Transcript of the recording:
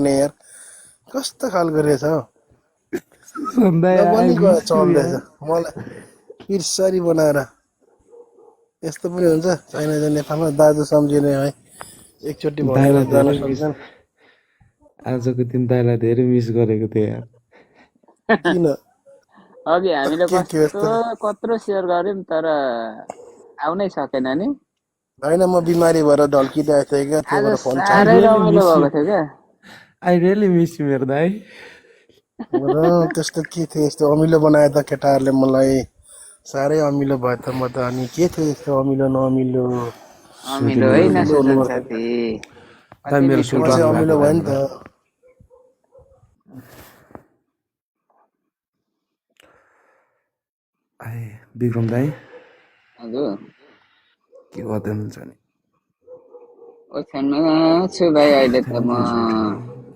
गर्ने यार कस्तो खालको रहेछ हौ दाइ आई नबनिको मिस यु चल्दैछ यार मलाई पिर्सरी बनाएर यस्तो पनि हुन्छ चाइना चाहिँ नेपालमा दाजु सम्झिने है एकचोटि भनेर दाइलाई जान धेरै मिस सक्दैन आजको दिन दाइलाई धेरै मिस गरेको थिएँ यार किन अघि हामीले के थियो कस्तो यस्तो कत्रो सेयर गर्यौं तर आउनै सकेन नि होइन म बिमारी भएर ढल्किरहेको थिएँ क्या त्यही आज भएर फोन आई चार्ज साह्रै रियली रमाइलो मिस यु भएको थियो क्या आई रियली मिस यु मेरो दाइ र त्यस्तो के थियो यस्तो अमिलो बनायो त केटाहरूले मलाई साह्रै अमिलो भयो त म त अनि के थियो यस्तो अमिलो नअमिलो अमिलो सुर्ने होइन ठुलो सुजन हुनुपर्छ साथी दाइ अति मेरो मिठो म चाहिँ सुल्टाउनु अमिलो भएको भयो दाइ नि त मलाई आए विक्रम दाइ हजुर के गर्दै हुनुहुन्छ नि ओछ्यानमा छु भाइ अहिले त थ्याङ्क म यू स्विटी